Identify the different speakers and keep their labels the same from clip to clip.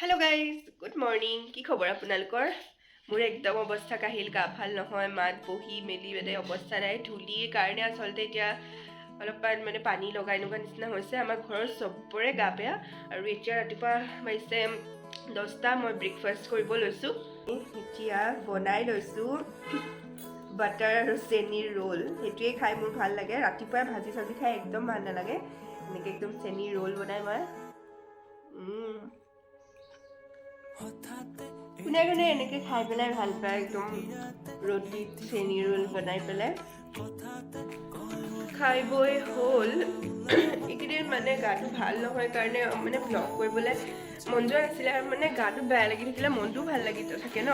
Speaker 1: Hello' guys, good morning. কি খবৰ আপোনালোকৰ? মোৰ একদম অৱস্থা কাহিল, গা ভাল নহয়, মাত বহি মেলি মানে অৱস্থা নাই। ধূলিৰ কাৰণে আচলতে এতিয়া অলপমান মানে পানী লগাই এনেকুৱা নিচিনা হৈছে। আমাৰ ঘৰৰ চবৰে গা বেয়া। আৰু এতিয়া ৰাতিপুৱা বাজিছে 10টা। মই ব্ৰেকফাষ্ট কৰিব লৈছোঁ। এতিয়া বনাই লৈছোঁ বাটাৰ আৰু চেনিৰ ৰোল। সেইটোৱে খাই মোৰ ভাল লাগে। ৰাতিপুৱাই ভাজি চাজি খাই একদম ভাল নালাগে। এনেকৈ একদম চেনিৰ ৰোল বনাই মই কোনে কোনে এনেকৈ খাই পেলাই ভাল পায়? একদম ৰুটিত চেনি ৰোল বনাই পেলাই খাই বৈ হ'ল। এইকেইদিন মানে গাটো ভাল নহয় কাৰণে মানে ভ্লগ কৰিবলৈ মন যোৱা নাছিলে। আৰু মানে গাটো বেয়া লাগি থাকিলে মনটোও ভাল লাগি থাকে ন।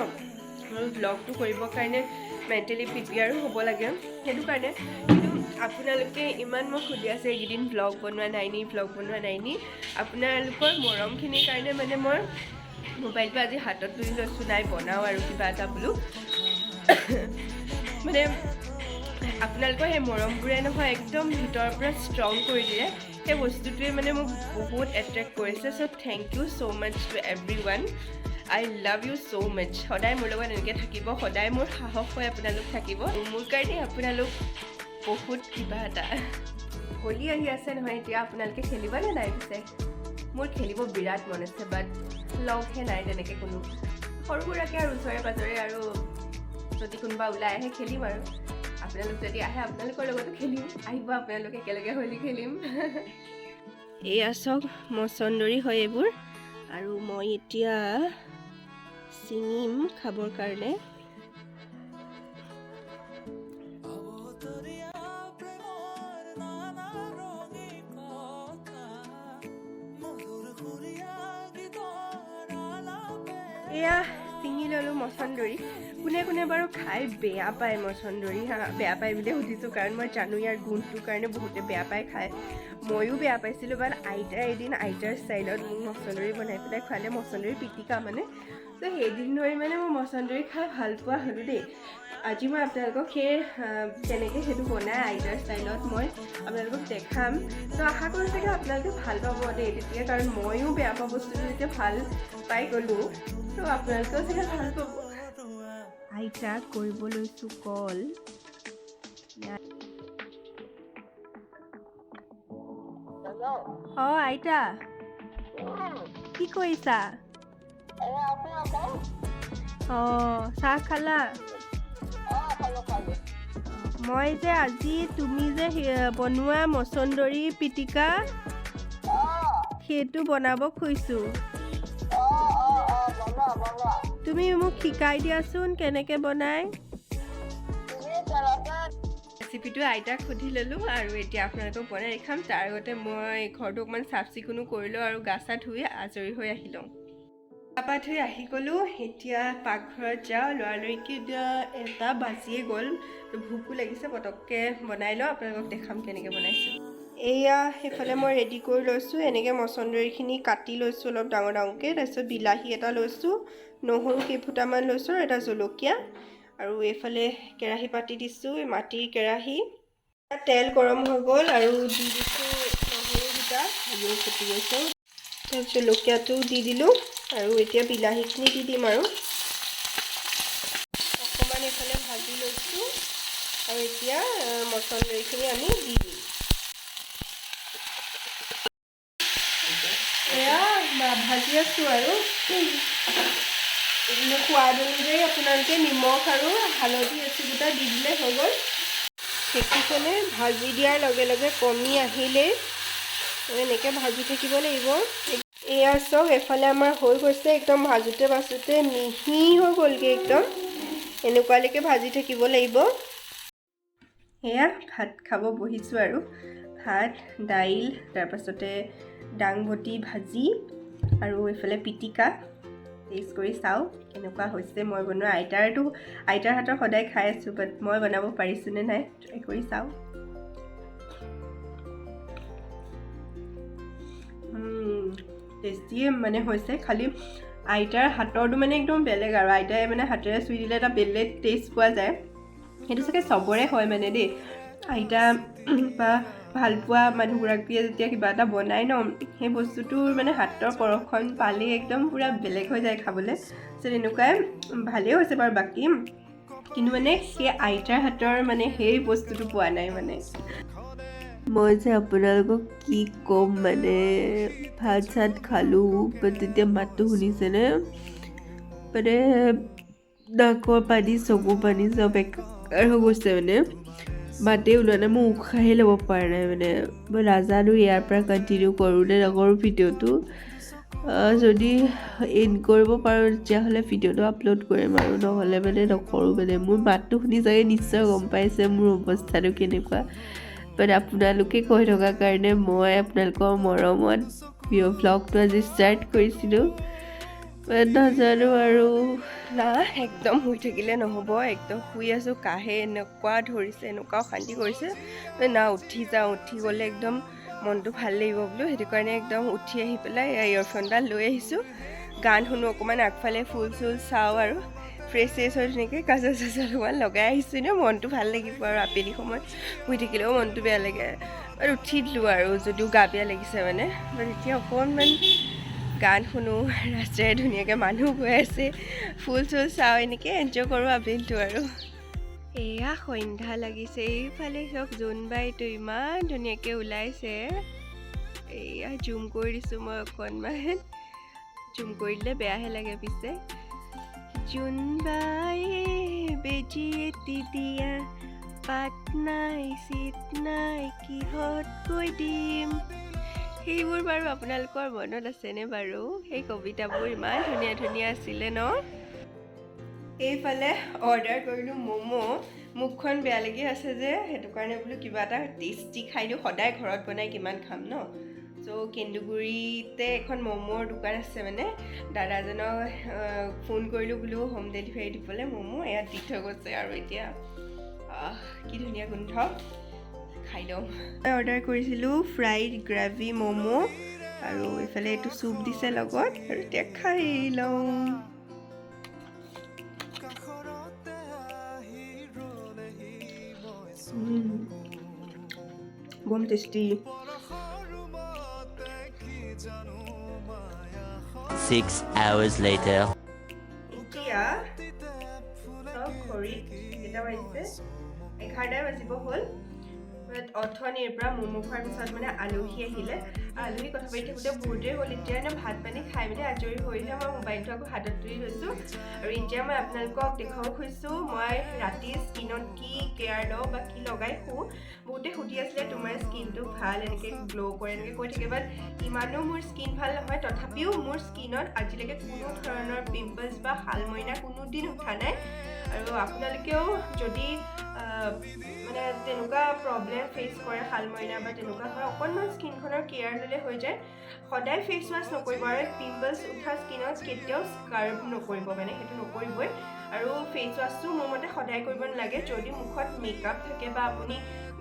Speaker 1: আৰু ভ্লগটো কৰিবৰ কাৰণে মেণ্টেলি প্ৰিপেয়াৰো হ'ব লাগে, সেইটো কাৰণে। কিন্তু আপোনালোকে ইমান মোক সুধি আছে, এইকেইদিন ভ্লগ বনোৱা নাই নি, ভ্লগ বনোৱা নাই নি। আপোনালোকৰ মৰমখিনিৰ কাৰণে মানে মই মোবাইলটো আজি হাতত তুলি লৈছোঁ, নাই বনাওঁ আৰু কিবা এটা বোলো। মানে আপোনালোকৰ সেই মৰমবোৰে নহয় একদম ভিতৰৰ পৰা ষ্ট্ৰং কৰি দিয়ে। সেই বস্তুটোৱে মানে মোক বহুত এট্ৰেক্ট কৰিছে। So thank you so much to everyone. I love you so much. সদায় মোৰ লগত এনেকৈ থাকিব, সদায় মোৰ সাহস হৈ আপোনালোক থাকিব। মোৰ কাৰণে আপোনালোক বহুত কিবা এটা। হোলী আহি আছে নহয় এতিয়া, আপোনালোকে খেলিবনে নাই পিছে? মোৰ খেলিব বিৰাট মন আছে, বাট লগহে নাই তেনেকৈ কোনো। সৰু সুৰাকৈ আৰু ওচৰে পাজৰে আৰু যদি কোনোবা ওলাই আহে খেলিম। আৰু আপোনালোক যদি আহে, আপোনালোকৰ লগতো খেলিম। আহিব আপোনালোক, একেলগে হোলী খেলিম। এয়া চাওক, মচন্দৰী হয় এইবোৰ। আৰু মই এতিয়া ছিঙিম খাবৰ কাৰণে।
Speaker 2: আবতৰীয়া প্ৰেমৰ নানা ৰঙী কথা, মধুৰ সুৰীয়া গীতৰ আলাপে।
Speaker 1: এয়া ছিঙি ল'লোঁ মচন্দৰী। কোনে কোনে বাৰু খাই বেয়া পায় মচন্দৰী? হা, বেয়া পায় বুলিয়ে সুধিছোঁ, কাৰণ মই জানো ইয়াৰ গোন্ধটোৰ কাৰণে বহুতে বেয়া পায় খায়। ময়ো বেয়া পাইছিলোঁ, বাট আইতাই এদিন আইতাৰ ষ্টাইলত মোক মচন্দৰী বনাই পেলাই খোৱালে, মচন্দৰী পিটিকা মানে। ত' সেইদিন ধৰি মানে মই মচন্দৰী খাই ভাল পোৱা হ'লোঁ দেই। আজি মই আপোনালোকক সেই কেনেকৈ সেইটো বনাই আইতাৰ ষ্টাইলত মই আপোনালোকক দেখাম। ত' আশা কৰোঁ চাগে আপোনালোকে ভাল পাব দেই তেতিয়া, কাৰণ ময়ো বেয়া পোৱা বস্তুটো যেতিয়া ভাল পাই গ'লোঁ, ত' আপোনালোকেও চাগে ভাল পাব। আইতাক কৰিব লৈছোঁ কল। অঁ আইতা, কি কৰিছা? অঁ, চাহ খালা? মই যে আজি তুমি যে বনোৱা মচন্দৰী পিটিকা, সেইটো বনাব খুজিছোঁ। তুমি মোক শিকাই দিয়াচোন কেনেকৈ বনাই। ৰেচিপিটো আইতাক সুধি ল'লোঁ আৰু এতিয়া আপোনালোকক বনাই দেখাম। তাৰ আগতে মই ঘৰটো অকণমান চাফ চিকুণো কৰি লওঁ আৰু গা চা ধুই আজৰি হৈ আহি লওঁ। গা পা ধুই আহি গ'লোঁ। এতিয়া পাকঘৰত যাওঁ। লৰালৰিকৈ এতিয়া 1টা বাজিয়ে গ'ল, তো ভোকো লাগিছে। পটককৈ বনাই লওঁ, আপোনালোকক দেখাম কেনেকৈ বনাইছোঁ। এয়া সেইফালে মই ৰেডি কৰি লৈছোঁ। এনেকৈ মচন্দৰীখিনি কাটি লৈছোঁ অলপ ডাঙৰ ডাঙৰকৈ। তাৰপিছত বিলাহী এটা লৈছোঁ, নহৰু কেইফুটামান লৈছোঁ আৰু এটা জলকীয়া। আৰু এইফালে কেৰাহী পাতি দিছোঁ, এই মাটিৰ কেৰাহী। তেল গৰম হৈ গ'ল আৰু দি দিছোঁ নহৰু দুটা। আৰু ফুটি গৈছে। তাৰপিছত জলকীয়াটো দি দিলোঁ আৰু এতিয়া বিলাহীখিনি দি দিম। আৰু অকণমান এইফালে ভাজি লৈছোঁ আৰু এতিয়া মচন্দৰীখিনি আমি দি দিম। এয়া ভাজি আছোঁ। আৰু সোৱাদ অনুযায়ী আপোনালোকে নিমখ আৰু হালধি এচিকুটা দি দিলে হৈ গ'ল। দেখিছেনে, ভাজি দিয়াৰ লগে লগে কমি আহিলেই। এনেকৈ ভাজি থাকিব লাগিব। এয়া চাওক, এফালে আমাৰ হৈ গৈছে। একদম ভাজোঁতে ভাজোঁতে মিহি হৈ গ'লগৈ একদম। এনেকুৱালৈকে ভাজি থাকিব লাগিব। এয়া ভাত খাব বহিছোঁ। আৰু ভাত, দাইল, তাৰপাছতে দাংবডি ভাজি আৰু এইফালে পিটিকা। টেষ্ট কৰি চাওঁ কেনেকুৱা হৈছে। মই বনোৱা, আইতাৰ হাতৰ সদায় খাই আছোঁ, বাট মই বনাব পাৰিছোঁনে নাই ট্ৰাই কৰি চাওঁ। টেষ্টিয়ে মানে হৈছে। খালি আইতাৰ হাতৰটো মানে একদম বেলেগ। আৰু আইতাই মানে হাতেৰে চুই দিলে এটা বেলেগ টেষ্ট পোৱা যায়। সেইটো চাগে চবৰে হয় মানে দেই। আইতা বা ভাল পোৱা মানুহগৰাকীয়ে যেতিয়া কিবা এটা বনায় ন, সেই বস্তুটোৰ মানে হাতৰ পৰশখন পালেই একদম পূৰা বেলেগ হৈ যায় খাবলৈ। চ' তেনেকুৱাই ভালেই হৈছে বাৰু বাকী, কিন্তু মানে সেই আইতাৰ হাতৰ মানে সেই বস্তুটো পোৱা নাই। মানে
Speaker 3: মই যে আপোনালোকক কি ক'ম, মানে ভাত চাত খালোঁ, বাট তেতিয়া মাতটো শুনিছেনে? মানে নাকৰ পানী, চকু পানী চব একাকাৰ হৈ গৈছে। মানে মাতেই ওলোৱা নাই, মই উশাহেই ল'ব পৰা নাই। মানে মই নাজানো ইয়াৰ পৰা কণ্টিনিউ কৰোঁ নে নকৰোঁ ভিডিঅ'টো। যদি এণ্ড কৰিব পাৰোঁ, তেতিয়াহ'লে ভিডিঅ'টো আপলোড কৰিম আৰু নহ'লে মানে নকৰোঁ। মানে মোৰ মাতটো শুনি চাগে নিশ্চয় গম পাইছে মোৰ অৱস্থাটো কেনেকুৱা। বাট আপোনালোকে কৈ থকাৰ কাৰণে মই আপোনালোকৰ মৰমত ভ্লগটো আজি ষ্টাৰ্ট কৰিছিলোঁ। বাট নাজানো আৰু।
Speaker 1: না, একদম শুই থাকিলে নহ'ব। একদম শুই আছোঁ, কাহে এনেকুৱা ধৰিছে, এনেকুৱা অশান্তি কৰিছে। না, উঠি যাওঁ, উঠি গ'লে একদম মনটো ভাল লাগিব বোলো। সেইটো কাৰণে একদম উঠি আহি পেলাই ইয়েৰফোনডাল লৈ আহিছোঁ। গান শুনো অকণমান, আগফালে ফুল চুল চাওঁ আৰু ফ্ৰেছ চেছ হৈ ধুনীয়াকৈ কাজল চাজল অকণমান লগাই আহিছোঁ। এনেও মনটো ভাল লাগিব আৰু আবেলি সময়ত শুই থাকিলেও মনটো বেয়া লাগে। আৰু উঠি দিলোঁ আৰু যদিও গা বেয়া লাগিছে মানে। বাট এতিয়া অকণমান গান শুনো, ৰাস্তাৰে ধুনীয়াকৈ মানুহ গৈ আছে, ফুল চুল চাওঁ, এনেকৈ এনজয় কৰোঁ আবেলিটো। আৰু এয়া সন্ধ্যা লাগিছে। এইফালে চাওক, জোনবাইটো ইমান ধুনীয়াকৈ ওলাইছে। এয়া জুম কৰি দিছোঁ মই অকণমান, জুম কৰি দিলে বেয়াহে লাগে পিছে। জোনবায়ে বেজি এটি দিয়া, পাত নাই চিত নাই কিহত কৈ দিম। সেইবোৰ বাৰু আপোনালোকৰ মনত আছেনে বাৰু? সেই কবিতাবোৰ ইমান ধুনীয়া ধুনীয়া আছিলে ন? এইফালে অৰ্ডাৰ কৰিলোঁ ম'ম'। মুখখন বেয়া লাগি আছে যে, সেইটো কাৰণে বোলো কিবা এটা টেষ্টি খাই দিওঁ। সদায় ঘৰত বনাই কিমান খাম ন? চ' কেন্দুগুৰিতে এখন ম'ম'ৰ দোকান আছে। মানে দাদাজনক ফোন কৰিলোঁ বোলো হোম ডেলিভাৰী দিবলৈ ম'ম', ইয়াত দি থৈ গৈছে। আৰু এতিয়া কি ধুনীয়া গোন্ধ, খাই লওঁ। মই অৰ্ডাৰ কৰিছিলোঁ ফ্ৰাইড গ্ৰেভি ম'ম' আৰু এইফালে এইটো চুপ দিছে লগত। আৰু এতিয়া খাই লওঁ।
Speaker 2: কাষৰতে আহি ৰলেহি মই
Speaker 1: বম টেষ্টি।
Speaker 2: পৰশৰ ৰুমতে কি জানো মায়া
Speaker 4: 6 hours later.
Speaker 1: এতিয়া চাওক ঘড়ীত কেইটা বাজিছে, 11টাই বাজিব হ'ল। বাট অথনিৰ পৰা ম'ম' খোৱাৰ পিছত মানে আলহী আহিলে। আলহী কথা পাতি থাকোঁতে বহুত দেৰি হ'ল। এতিয়া এনে ভাত পানী খাই মেলি আজৰি হৈহে মই মোবাইলটো আকৌ হাতত তুলি লৈছোঁ। আৰু এতিয়া মই আপোনালোকক দেখুৱাব খুজিছোঁ মই ৰাতি স্কিনত কি কেয়াৰ লওঁ বা কি লগাই শুওঁ। বহুতে সুধি আছিলে, তোমাৰ স্কিনটো ভাল, এনেকৈ গ্ল' কৰে, এনেকৈ কৈ থাকে। বাট ইমানো মোৰ স্কিন ভাল নহয়, তথাপিও মোৰ স্কিনত আজিলৈকে কোনো ধৰণৰ পিম্পলছ বা শালমইনা কোনোদিন উঠা নাই। আৰু আপোনালোকেও যদি মানে তেনেকুৱা প্ৰব্লেম ফেচ কৰে, শালমইনা বা তেনেকুৱা হয়, অকণমান স্কিনখনৰ কেয়াৰ ল'লে হৈ যায়। সদায় ফেচ ৱাছ নকৰিব আৰু পিম্পলছ উঠা স্কিনত কেতিয়াও স্ক্ৰাব নকৰিব, মানে সেইটো নকৰিবই। আৰু ফেচ ৱাছটো মোৰ মতে সদায় কৰিব নালাগে। যদি মুখত মেকআপ থাকে বা আপুনি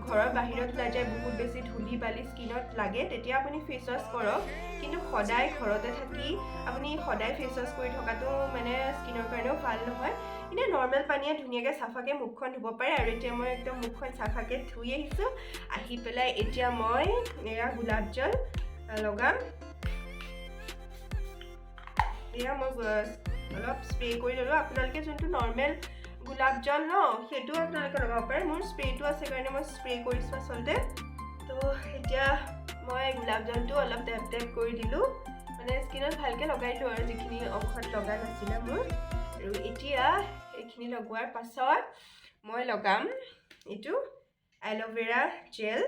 Speaker 1: ঘৰৰ বাহিৰত ওলাই যায়, বহুত বেছি ধূলি বালি স্কিনত লাগে, তেতিয়া আপুনি ফেচ ৱাছ কৰক। কিন্তু সদায় ঘৰতে থাকি আপুনি সদায় ফেচ ৱাছ কৰি থকাটো মানে স্কিনৰ কাৰণেও ভাল নহয়। এনেই নৰ্মেল পানীয়ে ধুনীয়াকৈ চাফাকৈ মুখখন ধুব পাৰে। আৰু এতিয়া মই একদম মুখখন চাফাকৈ ধুই আহিছোঁ। আহি পেলাই এতিয়া মই এয়া গোলাপ জল লগাম। এয়া মই অলপ স্প্ৰে কৰি ল'লোঁ। আপোনালোকে যোনটো নৰ্মেল গোলাপ জল ন, সেইটোও আপোনালোকে লগাব পাৰে। মোৰ স্প্ৰেটো আছে কাৰণে মই স্প্ৰে কৰিছোঁ আচলতে। তো এতিয়া মই গোলাপ জলটো অলপ টেপ টেপ কৰি দিলোঁ, মানে স্কিনত ভালকৈ লগাই দিলোঁ আৰু যিখিনি অংশত লগা নাছিলে মোৰ। আৰু এতিয়া এইখিনি লগোৱাৰ পাছত মই লগাম এইটো এল'ভেৰা জেল।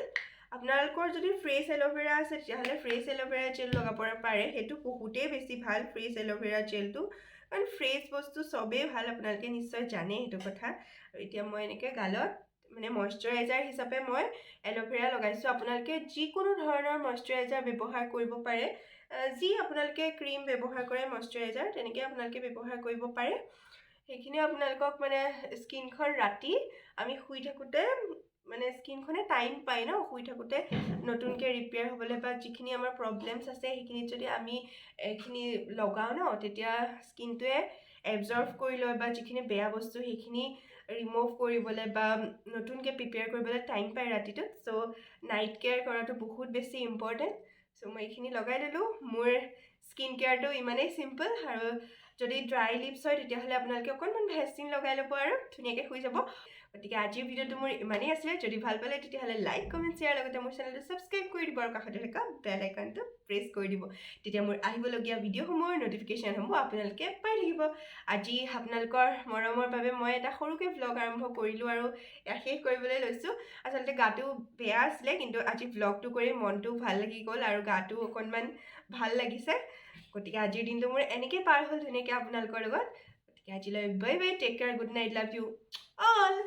Speaker 1: আপোনালোকৰ যদি ফ্ৰেছ এল'ভেৰা আছে, তেতিয়াহ'লে ফ্ৰেছ এল'ভেৰা জেল লগাব পাৰে। সেইটো বহুতেই বেছি ভাল ফ্ৰেছ এল'ভেৰা জেলটো, কাৰণ ফ্ৰেছ বস্তু চবেই ভাল, আপোনালোকে নিশ্চয় জানে সেইটো কথা। আৰু এতিয়া মই এনেকৈ গালত মানে মইশ্চাৰাইজাৰ হিচাপে মই এল'ভেৰা লগাইছোঁ। আপোনালোকে যিকোনো ধৰণৰ মইশ্চাৰাইজাৰ ব্যৱহাৰ কৰিব পাৰে। যি আপোনালোকে ক্ৰীম ব্যৱহাৰ কৰে মইশ্চাৰাইজাৰ, তেনেকৈ আপোনালোকে ব্যৱহাৰ কৰিব পাৰে। সেইখিনি আপোনালোকক মানে স্কিনখন ৰাতি আমি শুই থাকোঁতে মানে স্কিনখনে টাইম পায় ন শুই থাকোঁতে নতুনকৈ ৰিপেয়াৰ হ'বলৈ, বা যিখিনি আমাৰ প্ৰব্লেমছ আছে সেইখিনিত যদি আমি এইখিনি লগাওঁ ন, তেতিয়া স্কিনটোৱে এবজৰ্ভ কৰি লয় বা যিখিনি বেয়া বস্তু সেইখিনি ৰিম'ভ কৰিবলৈ বা নতুনকৈ প্ৰিপেয়াৰ কৰিবলৈ টাইম পায় ৰাতিটোত। চ' নাইট কেয়াৰ কৰাটো বহুত বেছি ইম্পৰ্টেণ্ট। চ' মই এইখিনি লগাই ল'লোঁ। মোৰ স্কিন কেয়াৰটো ইমানেই চিম্পল। আৰু যদি ড্ৰাই লিপছ হয়, তেতিয়াহ'লে আপোনালোকে অকণমান ভেচলিন লগাই ল'ব আৰু ধুনীয়াকৈ শুই যাব। গতিকে আজিৰ ভিডিঅ'টো মোৰ ইমানেই আছিলে। যদি ভাল পালে, তেতিয়াহ'লে লাইক, কমেণ্ট, শ্বেয়াৰ, লগতে মোৰ চেনেলটো ছাবস্ক্ৰাইব কৰি দিব আৰু কাষতে থকা বেল আইকনটো প্ৰেছ কৰি দিব। তেতিয়া মোৰ আহিবলগীয়া ভিডিঅ'সমূহৰ ন'টিফিকেশ্যনসমূহ আপোনালোকে পাই থাকিব। আজি আপোনালোকৰ মৰমৰ বাবে মই এটা সৰুকৈ ভ্লগ আৰম্ভ কৰিলোঁ আৰু এয়া শেষ কৰিবলৈ লৈছোঁ। আচলতে গাটো বেয়া আছিলে, কিন্তু আজি ভ্লগটো কৰি মনটো ভাল লাগি গ'ল আৰু গাটো অকণমান ভাল লাগিছে। গতিকে আজিৰ দিনটো মোৰ এনেকৈ পাৰ হ'ল ধুনীয়াকৈ আপোনালোকৰ লগত। গতিকে আজিলৈ bye bye, take care, good night, love you all.